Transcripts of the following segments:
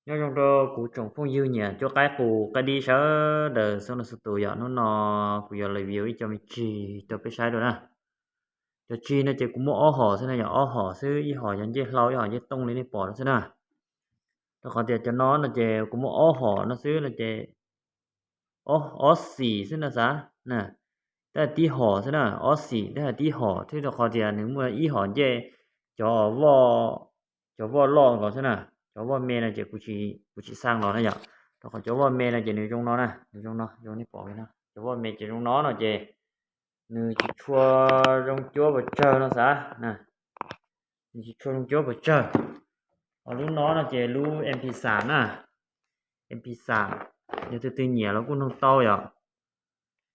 Nyob zoo rau kuv tsoom phooj ywg nyiam cuab qaib qus qaib dib sawv daws txhua leej txhua tus yom. Hnub no kuv yuav review ib co me tsig rau peb saib dua na. Cov tsig no ces kuv muaj ob hom xwb na yom, ob hom xwb, ib hom yog ncej hlau, ib hom ncej tooj li nej pom no xwb na. Rau qhov tias cov no no ces kuv muaj ob hom no xwb no ces ob xim xwb na xav na, tab tib hom xwb na, ob xim tab tib hom thiab, rau qhov tias nws muaj ib hom ncej, cov voj, cov voj loj nkaus xwb na. Cov voj me no ces kuv tsis xaj los na yom, rau qhov cov voj me no ces nws zoo no na, nws zoo no, zoo nej pom li no, cov voj me ces zoo no no ces nws tsis tshua zoo cuab pes tsawg no xav na, nws tsis tshua zoo cuab pes tsawg. Ho lub no no ces lub M P xam na, M P xam, yog tus twg nyiam los kuj nug tau yom.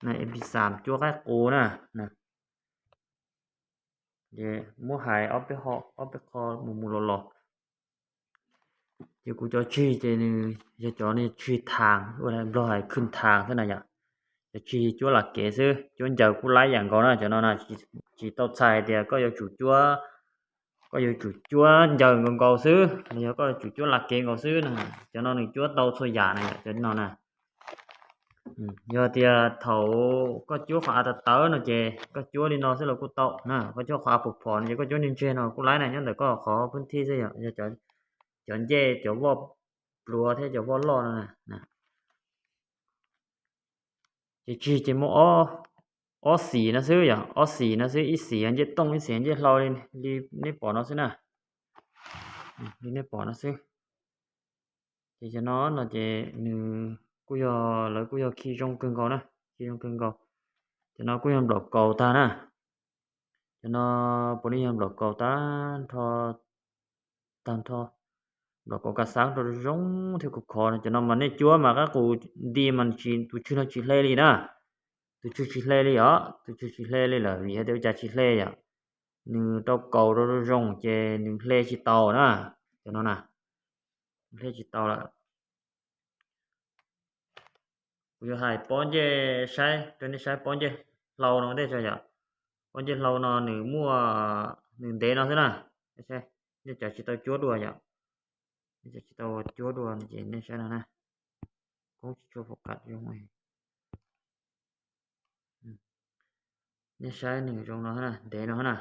M P xam cuab qaib qus na. Muab hais ob peb qho mus mus los los, ces kuv cov tsig ces nws yog cov tsig thaas, ua Nplog hais khwj thaas xwb na yom. Cov tsig cuab lam kev xwb, cuab ncaws kuj laib yam nkaus na. Cov no na tsis tau txhais tias koj yuav tsum cuab, koj yuav tsum cuab ncaws nkaus nkaus xwb los yog koj yuav tsum cuab lam kev nkaus xwb na. Cov no nws cuab tau txhua yam na yom, cov no na. Yog tias thaum koj cuab qhov av tawv tawv no ces koj cuab li no xwb los kuj tau na, koj cuab qhov av phom phom no ces koj cuab ntseg ntseg no kuj laib na, nyob ntawm koj qhov phwb thij xwb yom. Yog cov ncej cov voj pluav thiab cov voj loj no na. Ces tsig ces muaj ob xim no xwb yom, ob xim no xwb, ib xim ncej tooj, ib xim ncej hlau li, li nej pom no xwb na, li nej pom no xwb. Ces cov no no ces nws kuj yog, lawv kuj yog khi zoo kawg nkaus na, khi zoo kawg nkaus. Cov no kuj yog nplaum kaus tag na, cov no puav leej yog nplaum kaus tag nrho, tag nrho, nplaum kaus kas xab rau zoo thiab khov khov no. Cov no mas nej cuab mas qaib qus nti mas tus tswg no tsis hle li na, tus tswg tsis hle li os, tus tswg tsis hle li lawm, vim hais tias ua cas tsis hle yom, nws rau kaus rau zoo ces nws hle tsis tau na, cov no na, nws hle tsis tau lawm. Kuv yuav hais pob ncej saib rau nej saib, pob ncej hlau no tej tso yom. Pob ncej hlau no nws muaj, nws ntev no xwb na, nej cov tsis tau cuab dua yom, nej cov tsis tau cuab dua no ces nej saib no na, koob tsis tshua focus zoo. Nej saib nws zoo no na, ntev no na,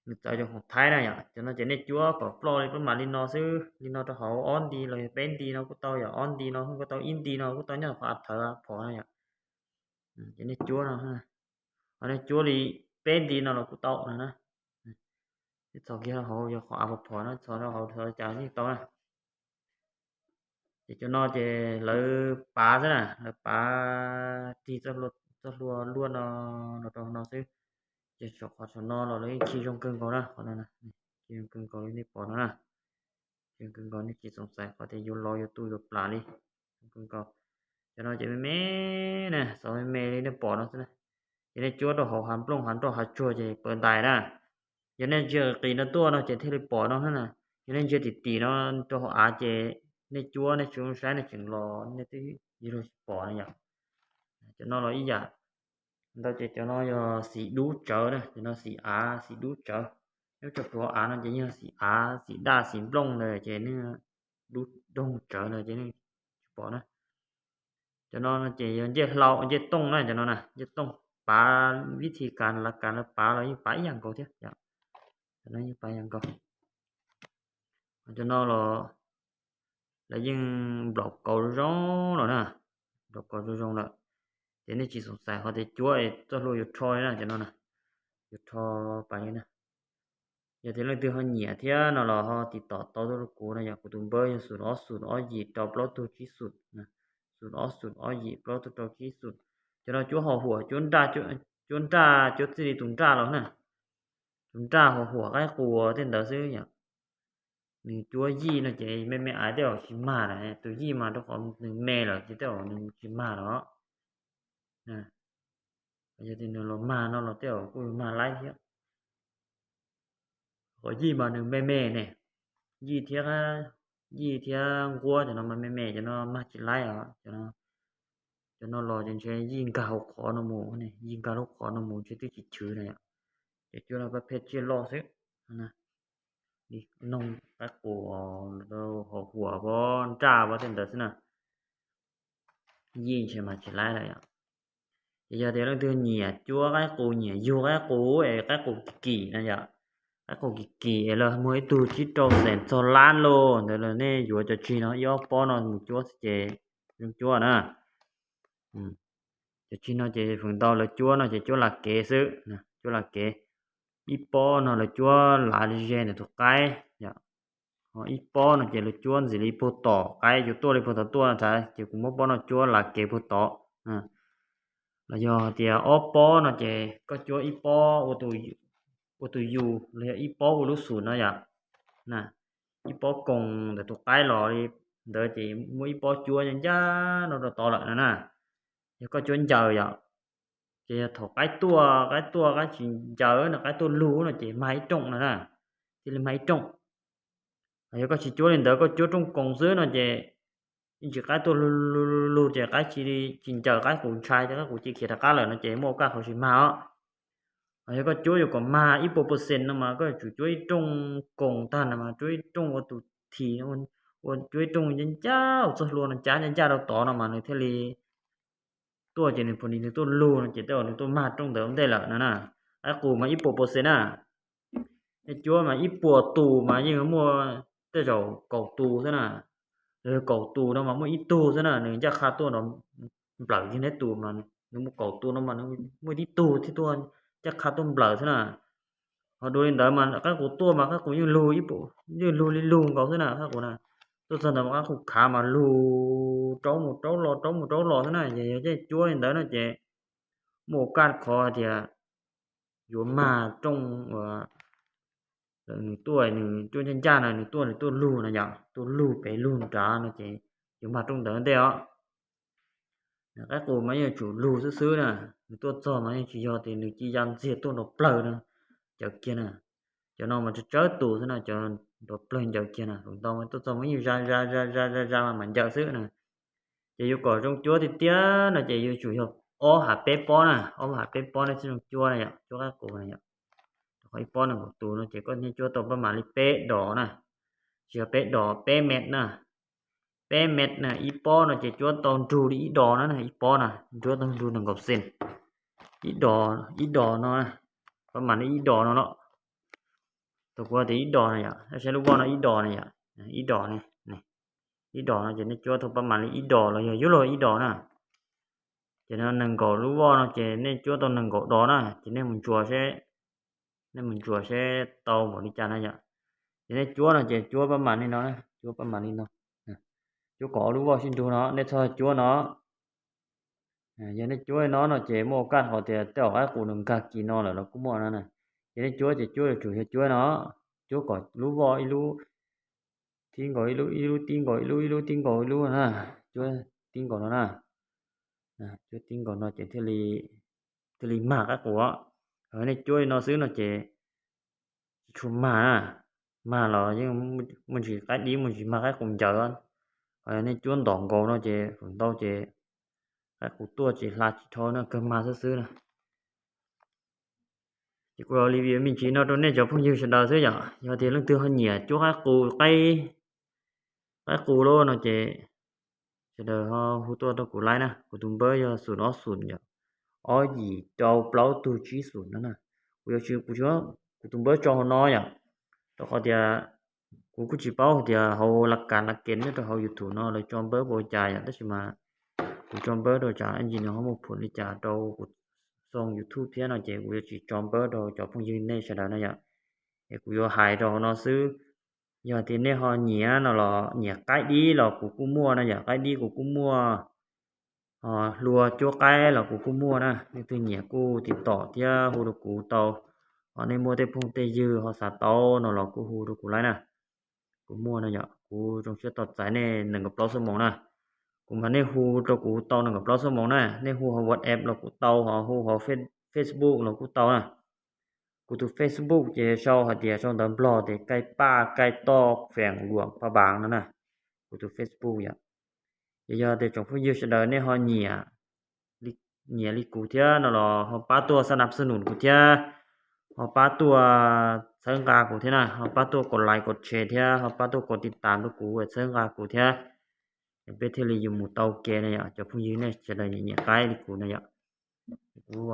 nws txawv cov khoom thaib na yom. Cov no ces nej cuab kom ploj li pab mam li no xwb, li no rau hauv ob nti los yog peb nti no kuj tau yom, ob nti no kuj tau, ib nti no kuj tau, nyob qhov av thawv phom na yom. Ces nej cuab no, ho nej cuab li peb nti no los kuj tau no na. Txhos kiag hauv yog qhov av phom phom na, txhos rau hauv thawv cas yeej tau na. Ces cov no ces lawv pav xwb na, lawv pav rig txoj hlua luaj no los rau no xwb. Ces saum qhov saum no los lawv yeej khi zoo kawg nkaus na, qhov no khi zoo kawg nkaus li nej pom no na. Zoo kawg nkaus, nej tsis xoom xaiv qhov tias yuav lov yuav tu yuav plam li, zoo kawg nkaus. Cov no ces me me na, xov me me li nej pom no xwb na. Ces nej cuab rau hauv hav nplooj hav nroj hav tsuag ces pawv ntais na. Yog nej ntsia qis no tuaj no ces thiaj li pom no na. Yog nej ntsia tim tim no rau hauv av ces nej cuab nej tsis saib nej tseem los nej twb yuav luag tsis pom na yom. Cov no los ib yam ntau ces cov no yog xim dub tsawv na, cov no xim av xim dub tsawv. Nyob rau hauv av no ces yog xim av xim daj xim nplooj ntawd ces nej dub doog tsawv ntawd ces nej tsis pom na. Cov no ces yog ncej hlau ncej tooj na, cov no na ncej tooj, pav vib thi kas lav kas lawv pav los yeej pav ib yam nkaus thiab. Cov no yeej pav ib yam nkaus. Cov no los lawv yeej nplaum kaus zoo zoo lawm na, nplaum kaus zoo zoo lawm. Ces nej tsis xoom xaiv qhov tias cuab es txoj hlua yuav rho li na, cov no na, yuav rho pas li na. Yog tias leej twg ho nyiam thiab no los ho tiv tom tau tuaj rau kuv no, yog kuv tus npawb yog xum ob xum ob yim rau plaub tug tsib xum, xum ob xum ob yim plaub tug rau tsib xum. Cov no cuab ho huam, cuab nraj, cuab txij li tus nraj los na, tus nraj ho huam qaib qus tej ntawd xwb yom. Nws cuab yij no ces me me aiv tej zaum tsis mag lawm, tus yij mas rau qhov nws me lawm ces tej zaum nws tsis mag lawm. Yog tias nws los mag no los tej zaum kuj mag laib thiab. Qhov yij mas nws me me ne, yij thiab, yij thiab nquab cov no mas me me, cov no mag tsis laib os. Cov no los ces ntshe yij nkag hauv qhov no mus, yij nkag lub qhov no mus ntshe twb tsis chwv na yom. Ces cuab no pab pheej tsiaj loj xwb. noog qaib qus hauv huam pob nraj pob tej ntawd xwb na. Yij ntshe mas tsis laib lawm yom. Ces yog tias leej twg nyiam cuab qaib qus, nyiam yug qaib qus es qaib qus kim kim na yom, qaib qus kim kim es lawv muag ib tug tsib rau xees txog lab lauj, ntawd los nej yuav cov tsig no ib ob pob no mus cuab ces zoo cuab na. Cov tsig no ces feem ntau lawv cuab no ces cuab lav kev xwb, cuab lav kev. Ib pob no lawv cuab lav ze ntawm tus qaib, ho ib pob no ces lawv cuab ntxiv li puag tom qaib, yuav tuaj li puag tom tuaj na, ces kuv muab pob no cuab lav kev puag tod. Los yog hais tias ob pob no ces koj cuab ib pob ua tus yus los yog ib pob ua lub xum no yom. Ib pob koos ntawm tus qaib los li ntawd ces muab ib pob cuab ncaj ncaj no rau tod lawm no na. Yog koj cuab ncaws yom, ces yog thaum qaib tuaj, qaib tuaj qaib tsis ncaws no, qaib tuaj lug no ces mag ib rooj no na, thiaj li mag ib rooj. Yog koj tsis cuab li ntawd, koj cuab rooj koos xwb no ces yeej tsis, qaib tuaj lug lug lug ces qaib tsis, tsis ncaws, qaib qus ntshai ces qaib qus cia khiav rov qab lawm no ces muaj kaj qhov tsis mag os. Yog koj cuab yuav kom mag ib puas percent no mas koj yuav tsum cuab ib rooj koos tag no mas cuab ib rooj ua tus thim, ua cuab ib rooj ncaj ncaj ua txoj hlua no cab ncaj ncaj rau tod no mas nws thiaj li tuaj ces nws pom nws tuaj lug no ces tej zaum nws tuaj mag rooj ntawd ua ntej lawm no na. Qaib qus mas ib puas percent na, nej cuab mas ib puas tus mas yeej muaj tej zaum kaum tus xwb na. Kaum tus no mas muaj ib tug xwb na nws ncaj qha tuaj nrov nplawm kiag neb tus mas nws muaj kaum tus no mas muaj tib tug thiaj tuaj ncaj qha tuaj nplawm xwb na. Ho dua li ntawd mas qaib qus tuaj mas qaib qus yeej lug, yeej lug li lug nkaus xwb na qaib qus na. Tuaj txog ntawd mas qaib qus khav mas lug rau mus rau los rau mus rau los xwb na. Yog, yog nej cuab li ntawd no ces muaj kaj qhov hais tias yuav mag rooj uas nws tuaj, nws tuaj ncaj ncaj no, nws tuaj, nws tuaj lug no yom, tuaj lug pem lug nrad no ces yuav mag rooj ntawd ntej os. Qaib qus mas yeej yuav tsum lug xwb xwb na, nws tuaj txog mas yeej tsis yog tias nws ci ya ntxiag tuaj nrov plawg no ncaws kiag na. Cov no mas tsawg tsawg tus xwb na, cov nrov plawg ncaws kiag na, feem ntau mas tuaj txog mas yeej za za za za za mas ncaws xwb na. Ces yuav kom zoo cuab tiag tiag no ces yuav tsum yog ob ham peb pob na, ob ham peb pob no thiaj zoo cuab na yom, cuab qaib qus na yom. Rau qhov ib pob nees nkaum tus no ces koj yeej cuab tau pab mam li peb dos na, tsis yog peb dos, peb mev na. Peb mev na, ib pob no ces cuab tau nrug li ib dos no na, ib pob na cuab tau nrug nees nkaum xees. Ib dos, ib dos no, pab mam li ib dos no los. Tau kuv tias ib dos no yom, saib lub voj no ib dos no yom, ib dos ne, ib dos no ces nej cuab tau pab mam li ib dos los yog yuav luag ib dos na. Ces no nees nkaum lub voj no ces nej cuab tau nees nkaum dos na, ces nej mus ntsuas seb, nej mus ntsuas seb tau npaum li cas na yom. Ces nej cuab no ces cuab pab mam li no, cuab pab mam li no, cuab kom ob lub voj sib nrug no, nej txhob cuab no. Yog nej cuab li no no ces muaj kaj qhov tias tej zaum qaib qus nws nkag kis no lawm los kuj muaj no na. Ces nej cuab ces cuab yuav tsum yog cuab no, cuab kom lub voj ib lub tib nkaus ib lub, ib lub tib nkaus ib lub, ib lub tib nkaus ib lub na. Cuab tib nkaus no na, cuab tib nkaus no ces thiaj li mag qaib qus. Nej cuab li no xwb no ces tsis tshua mag na, mag los yeej muaj ntsis qaib dib, muaj ntsis mag qaib qus ncaws. Ho yog nej cuab ntom nkaus no ces feem ntau ces qaib qus tuaj ces hla tsis dhau na, kawg mag xwb xwb na. Ces kuv los li vim me ntsis no rau nej cov phooj ywg sawv daws xwb yom. Yog tias leej twg ho nyiam cuab qaib qus, qaib, qaib qus lawm no ces sawv daws ho hu tuaj rau kuv laib na, kuv tus npawb yog xum ob xum yom, ob yim rau plaub tug tsib xum no na. Kuv yuav tsis, kuv tsis, kuv tus npawb tso hauv no yom, rau qhov tias kuv kuj tsis paub hais tias hauv la kas la kes nyob rau hauv YouTube no lawv tso npawb puas ua cas yom, tab sis mas kuv tso npawb rau tsam ib ntsis nws ho muaj phum li cas rau kuv xoo YouTube thiab no ces kuv yuav tsis tso npawb rau cov phooj ywg nej sawv daws no yom. Es kuv yuav hais rau hauv no xwb. Yog tias nej ho nyiam no los nyiam qaib dib los kuv kuj muaj no yom, qaib dib kuv kuj muaj, ho hlua cuab qaib los kuv kuj muaj na. Nej twg nyiam kuj tiv tom thiab hu rau kuv tau. Ho nej muaj tej phooj tej ywg ho xav tau no los kuj hu rau kuv laib na. Kuv muaj no yom, kuv zoo siab tau txais nej nees nkaum plaub xuab moos na. Kuv mas nej hu rau kuv tau nees nkaum plaub xuab moos na, nej hu hauv WhatsApp los kuv tau, ho hu hauv Facebook los kuj tau na. Kuv tus Facebook ces sau hais tias, sau ntawv Nplog tias Kaij Paj Kaij Toj Feem Luam Pha Npaas no na, kuv tus Facebook yom. Ces yog tias tsoom phooj ywg sawv daws nej ho nyiam, nyiam li kuv thiab no los ho pab tuaj xa nab xab num kuv thiab. ho pab tuaj txhawb nqa kuv thiab na, ho pab tuaj kom like kom share thiab ho pab tuaj kom tiv tam rau kuv txhawb nqa kuv thiab, peb thiaj li yuav mus tau kev na yom. Cov phooj ywg nej sawv daws nyiam nyiam qaib li kuv na yom. Kuv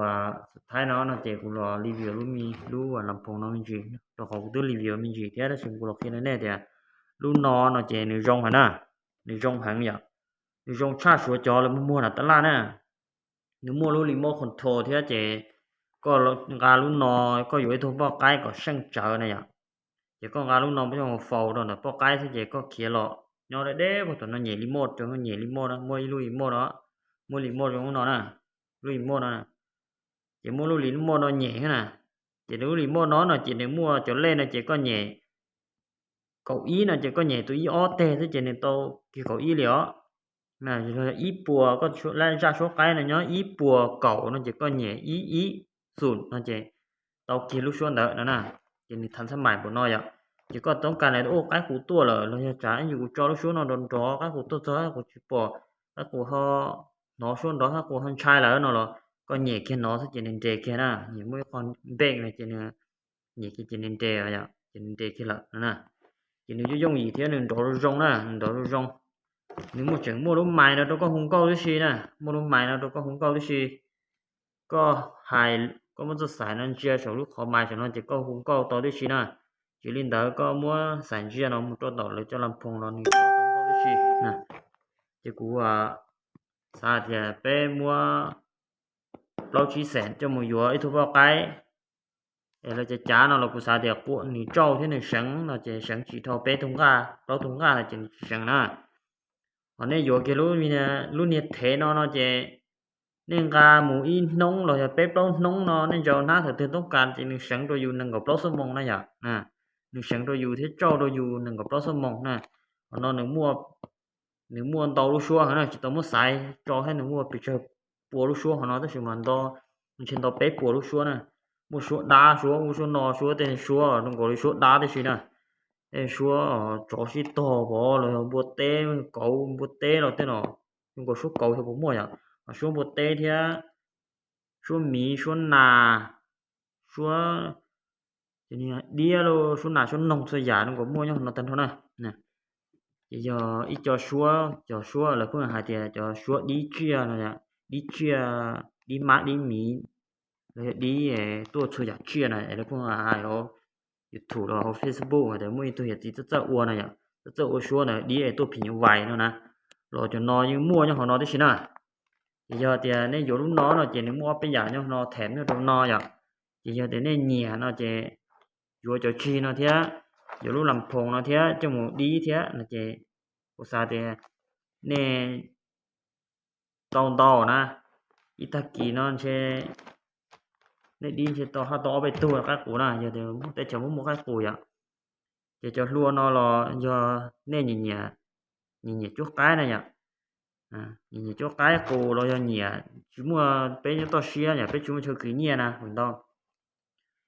xub thaib no no ces kuv los review lub me lub las phoos no me ntsis, rau qhov kuv twb review me ntsis thiab tab sis kuv los qhia rau nej tias lub no no ces nws zoo heev na, nws zoo heev yom, nws zoo tshaj suav cov lawv muag muag nram tab laj na. Nws muaj lub remote control thiab ces koj nqa lub no, koj yuav ib tug poj qaib kom seej tsawv na yom, ces koj nqa lub no coj mus faus rau ntawm poj qaib xwb ces koj khiav los nyob deb deb puag tom no nyem remote, nyem remote no, muaj ib lub remote no, muaj remote zoo lub no na, lub remote no, ces muaj lub remote no nyem thiab na. Ces lub remote no no ces nws muaj cov lej no ces koj nyem kaum ib no ces koj nyem tus ib ob teg xwb ces nws tau kiag kaum ib li os. Ib puas, koj zaj suab qaib no nyob ib puas kaum no ces koj nyem ib ib xum no ces tau kiag lub suab ntawd no na. Ces nws thav xab mais npaum no yom. Ces koj toob kas lawv ua qaib qus tuaj lawm los yog tsam ib ntsis kuv tso lub suab no nrov nrov, qaib qus tuaj txog qaib qus tsis pom, qaib qus ho hnov suab nrov, qaib qus ho ntshai lawm no los koj nyem kiag no xwb ces nws nres kiag na. Nws muaj ib qho npej no ces nws nyem kiag ces nws nres, ces nws nres kiag lawm no na. Ces nws yooj yooj yim thiab nws nrov zoo zoo na, nws nrov zoo zoo. Nws muaj, tseem muaj lub mais no rau koj hu nkauj tib si na, muaj lub mais no rau koj hu nkauj tib si. Koj hais, koj muab txoj xais no ntsia saum lub qhov mais saum no ces koj hu nkauj tau tib si na. Tsis li ntawd koj muab xais ntsia no mus rau tom lawv cov las phoos los nws tau nkauj tib si. Ces kuv xav tias peb muab plaub tsib xees coj mus yuav ib tug poj qaib es lawv cav cav no los kuv xav tias quam nws tsauj thiab nws seev no ces seev tsis dhau peb tug nqaj plaub tug nqaj no ces nws tsis seev na. Ho nej yuav kiag lub niag thev no no ces nej nqa mus ib hnub los yog peb plaub hnub no nej ntsau hnab thaum twg toob kas ces nws seev rau yus nees nkaum plaub xuab moos na yom. Nws seev rau yus thiab tsauj rau yus nees nkaum plaub xuab moos na. Ho no nws muaj ntau lub suab heev na, tsis tau muab xaiv tso thiab nws muaj pes tsawg pua lub suab ho no tab sis mas nto, ntshe ntau peb puas lub suab na. Muaj suab dab suab, muaj suab no suab, tej suab zoo nkaus li suab dab tib si na. Tej suab tsov sib tog pov los yog npua teb, kauv npua teb los tej no, zoo nkaus suab kauv xyov puas muaj yom. Ho suab npua teb thiab suab miv suab nas, suab diab los suab nas suab noog txhua yam zoo nkaus muaj nyob no tag nrho na. Ces yog ib co suab, cov suab lawv pheej hais tias cov suab dib tsiaj no, dib tsiaj, dib mab dib miv los yog dib tuaj txhua yam tsiaj na, lawv pheej hais hauv YouTube los hauv Facebook tias muaj ib tug yawm txiv txawj txawj ua no yom, txawj txawj ua suab ntawd dib es tuaj phim nyuj vais no na. Los cov no yeej muaj nyob hauv no tib si na. Ces yog tias nej yuav lub no no ces nws muaj ob peb yam nyob no them nyob rau no yom. Ces yog tias nej nyiam no ces yuav cov tsig no thiab, yuav lub las phoos no thiab coj mus dib thiab no ces kuv xav tias nej tau ntau na. Ib tag kis no ntshe nej dib ntshe tau haj tau ob peb tug qaib qus na, yog tias teb chaws muaj muaj qaib qus yom. Ces cov hlua no los yog nej nyiam nyiam cuab qaib na yom, nyiam nyiam cuab qaib qus los yog nyiam tsis muaj, peb nyob toj siab yom, peb tsis muaj chaw khwv nyiaj na, ntau,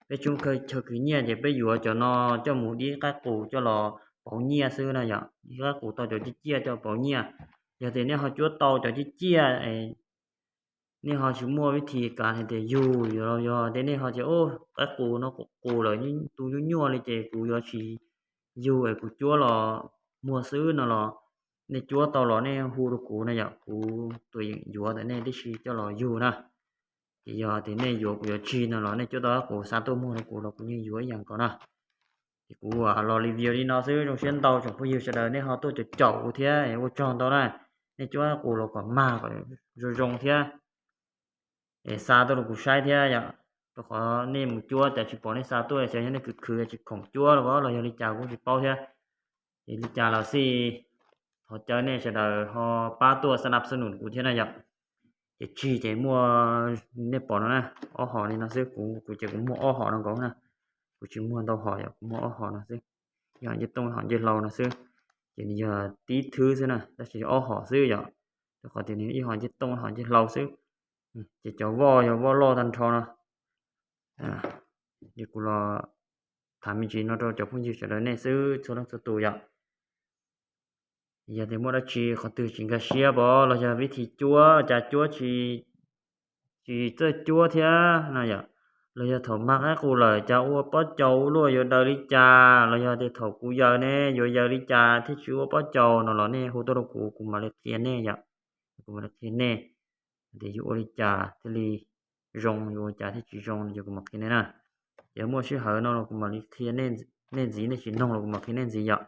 peb tsis muaj chaw khwv nyiaj ces peb yuav cov no coj mus dib qaib qus coj los pauv nyiaj xwb na yom, dib qaib qus tau cov ciaj ciaj coj pauv nyiaj. Yog tias nej ho cuab tau cov ciaj ciaj, nej ho tsis muaj vib thi kav hais tias yug los yog tias nej ho tias qaib qus no qus qus lawm, tu nyuaj nyuaj li ces kuv yuav tsis yug es kuv cuab los muag xwb no los, nej cuab tau los nej hu rau kuv na yom, kuv tus yeem yuav ntawm nej tib si coj los yug na. Ces yog tias nej yuav kuv yuav tsig no los nej cuab tau qaib qus xa tuaj muag rau kuv los kuv yeej yuav ib yam nkaus na. Ces kuv los review li no xwb, zoo siab ntau tsoom phooj ywg sawv daws nej ho tuaj caum caum kuv thiab, ua tsaug ntau na. Nej cuab qaib qus los kom mag kom zoo zoo thiab, es xa tuaj rau kuv saib thiab yom. Rau qhov nej mus cuab cas tsis pom nej xa tuaj, xyov yog nej khwv khwv tsis khoom cuab los los yog li cas kuv tsis paub thiab. Ces li cas los xij, thov caw nej sawv daws ho pab tuaj xa nab xa num kuv thiab na yom. Ces tsig ces muaj, nej pom no na, ob hom li no xwb, kuv kuv ces kuv muag ob hom no nkaus na. Kuv tsis muag ntau hom yom, kuv muag ob hom no xwb. Ib hom ncej tooj, ib hom ncej hlau no xwb. Ces nws yog tib thwb xwb na, tab sis ob hom xwb yom. Rau qhov tias nws ib hom ncej tooj ib hom ncej hlau xwb. Ces cov voj yog voj loj tag nrho no. Ces kuv los tham me ntsis no rau cov phooj ywg sawv daws nej xwb txhua leej txhua tus yom. Yog tias muaj dab tsi qhov twg tsis nkag siab pom los yog vib thi cuab cas cuab tsis txawj cuab thiab no yom, los yog thaum mag qaib qus lawm cas ua pob caus ua luaj yuav daws li cas, los yog tias thaum kuv yaws ne yuav yaws li cas thiaj tsis ua pob caus no los nej hu tuaj rau kuv, kuv mam li qhia nej yom. Kuv mam li qhia nej tias yuav ua li cas thiaj li zoo, yuav ua cas thiaj tsis zoo no ces kuv mam qhia nej na. Ces muaj sij hawm no los kuv mam li qhia nej ntxiv, nej tsis noog los kuv mam qhia nej ntxiv yom.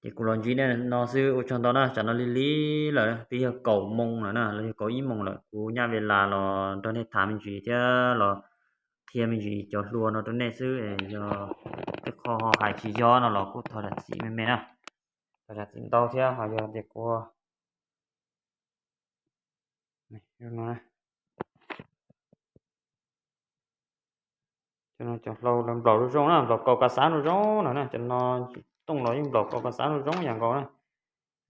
Ces kuv los ntsib nej no xwb, ua tsaug ntau na, tsam no lig lig lawm twb yog kaum moos lawm na, los yog kaum ib moos lawm, kuv nyaj ve las los nrog nej tham me ntsis thiab los qhia me ntsis cov hlua no rau nej xwb, yog tej qho ho hais tsis yog no los kuj thov zam txim me me na. Thov zam txim ntau thiab ho yog tias kuv cov hlau lawv nplaum zoo zoo na, nplaum kaus kas xav zoo zoo no na, cov no tsis tooj los yeej nplaum kaus kas xav zoo zoo yam nkaus na.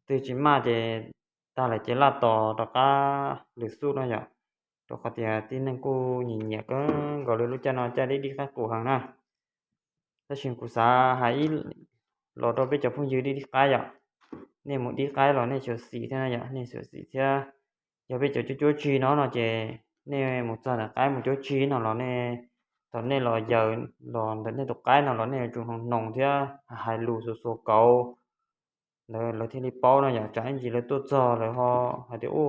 Twg tsis maj ces tag lawm ces laj tos rov qab lwm xub no yom. Rau qhov tias tib neeg kuj nyiam nyiam kawg nkaus li lub caij no caij dib dib qaib qus heev na. Tab sis kuv xav hais ib los rau peb cov phooj ywg dib dib qaib yom, nej mus dib qaib los nej xyuam xim thiab na yom, nej xyuam xim thiab. Yog peb cov cuab cuab tsig no no ces nej mus txog ntawm qaib mus cuab tsig no los nej, thaum nej los yaws los ntawm nej tus qaib no los nej yuav tsum hnoos hnoos thiab hais lus xuas xuas kauv ntawd lawv thiaj li paub no yom. Tsam ib ntsis lawv tuaj txog lawv ho hais tias u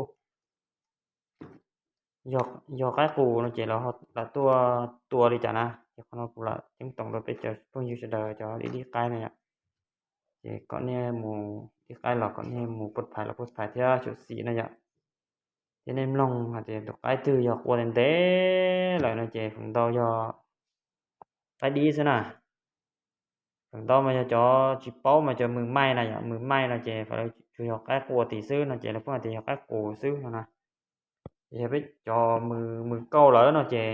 yog qaib qus no ces lawv ho lam tuaj tua li cas na. Ces qhov no kuv lam ceeb toom rau peb cov phooj ywg sawv daws cov dib dib qaib na yom. Ces kom nej mus dib qaib los kom nej mus pov phais los pov phais thiab xyuam xim na yom. Ces nej mloog hais tias tus qaib twg yog qua ntev ntev lawm no ces feem ntau yog qaib dib xwb na. Feem ntau mas yog cov tsis paub mas cov mws maij na yom, mws maij no ces lawv tsuas yog qaib qua tim xwb no ces lawv pheej hais tias yog qaib qus xwb no na. Ces yog peb cov mws kauj lawm no ces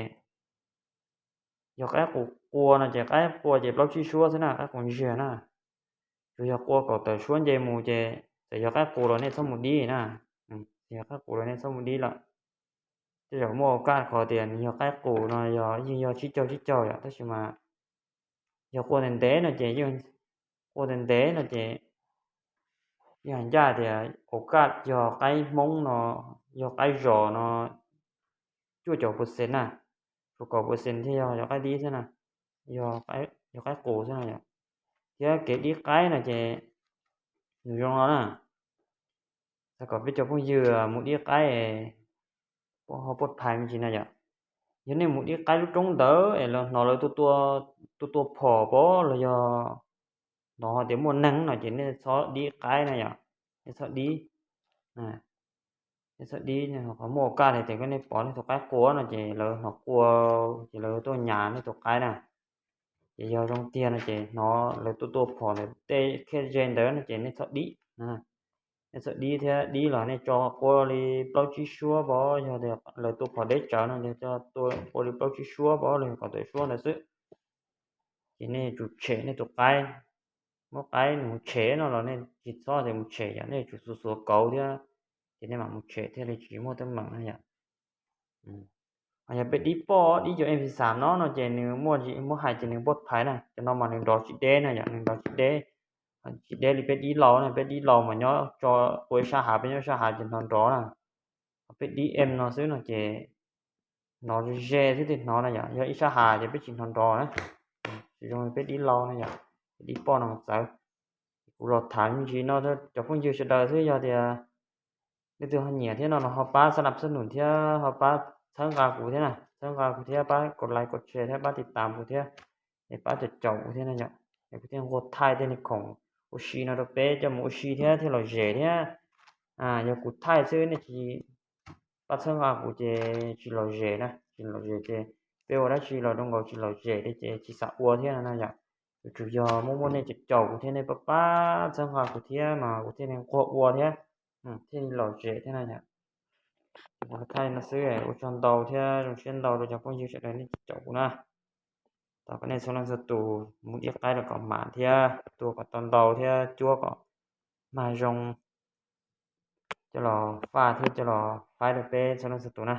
yog qaib qus qua no ces qaib qua ces plaub tsib suab xwb na, qaib qus ntsiag na. Tsuas yog qua kaum tawm suab nce mus ces txawm yog qaib qus los nej txhob mus dib na. Yog qaib qus los nej txhob mus dib lawm. Tej zaum muaj kaj qhov tias nws yog qaib qus no yog yeej yog tsib caug tsib caug yom, tab sis mas yog qua ntev ntev no ces yeej, qua ntev ntev no ces yeej hais ncaj tias kaum kaj yog qaib hmoob no, yog qaib zos no cuaj caum percent na, tshuav kaum percent thiaj yog qaib dib xwb na, yog qaib qus xwb na yom. Thiab kev dib qaib no ces nws zoo no na, xav kom peb cov phooj ywg mus dib qaib ho pov phais me ntsis na yom. Yog nej mus dib qaib lub roob ntawd es los hnov lawv tua tua phom pov los yog hnov tias muaj neeg no ces nej txhob dib qaib na yom, nej txhob dib. Nej txhob dib, qhov muaj kaj li tias koj nej pov nej tus qaib qua no ces lawv hnov qua ces lawv tuaj nyas nej tus qaib na. Ces yog zoo tiag no ces hnov lawv tuaj tua phom ntawm tej khiab ze ntawd no ces nej txhob dib. Nej txhob dib thiab, dib los nej tso qua li plaub tsib suab pov, yog tias lawv tua phom deb tsawv no ces tso qua li plaub tsib suab pov los yog kaum tawm suab ntawd xwb. Ces nej tsum tshem nej tus qaib, muab qaib mus tshem no los nej tsis txhob tias mus tshem yom, nej tsum xuas xuas kauv thiab, ces nej mam mus tshem thiaj li tsis muaj teeb meem na yom. Ho yog peb dib poj dib cov em xi xam no no ces nws muaj, muab hais ces nws pov phais na, cov no mas nws nrov tsis deb na yom, nws nrov tsis deb, tsis deb li peb dib laus na, peb dib laus mas nyob tso qua ib sab hav, peb nyob ib sab hav ces hnov nrov na. Ho peb dib em no xwb no ces hnov ze xwb thiaj hnov na yom, yog ib sab hav ces peb tsis hnov nrov na. Tsis zoo li peb dib laus na yom, peb dib poj no txawv. Kuv los tham me ntsis no cov phooj ywg sawv daws xwb, yog tias leej twg ho nyiam thiab no los ho pab xa nab xab num thiab ho pab txhawb nqa kuv thiab na, txhawb nqa kuv thiab pab kaum like kaum share thiab pab tiv tam kuv thiab, es pab caum caum kuv thiab na yom. Es kuv thiaj nquag thaij tej niag khoom ua si no rau peb coj mus ua si thiab thiaj lom zem thiab. Yog kuv thaij xwb nej tsis pab txhawb nqa kuv ces tsis lom zem na, tsis lom zem ces peb ua dab tsi los zoo nkaus tsis lom zem li ces tsis xav ua thiab no na yom. Yuav tsum yog muaj muaj nej caum caum kuv thiab nej pab pab txhawb nqa kuv thiab mas kuv thiaj li nquag ua thiab, thiaj li lom zem thiab na yom. Kuv thaij no xwb, ua tsaug ntau thiab zoo siab ntau rau cov phooj ywg sawv daws nej caum kuv na. Thov kom nej txhua leej txhua tus mus dib qaib los kom mam thiab tua kom tau ntau thiab cuab kom mag zoo coj los faj thiab coj los faib rau peb txhua leej txhua tus na.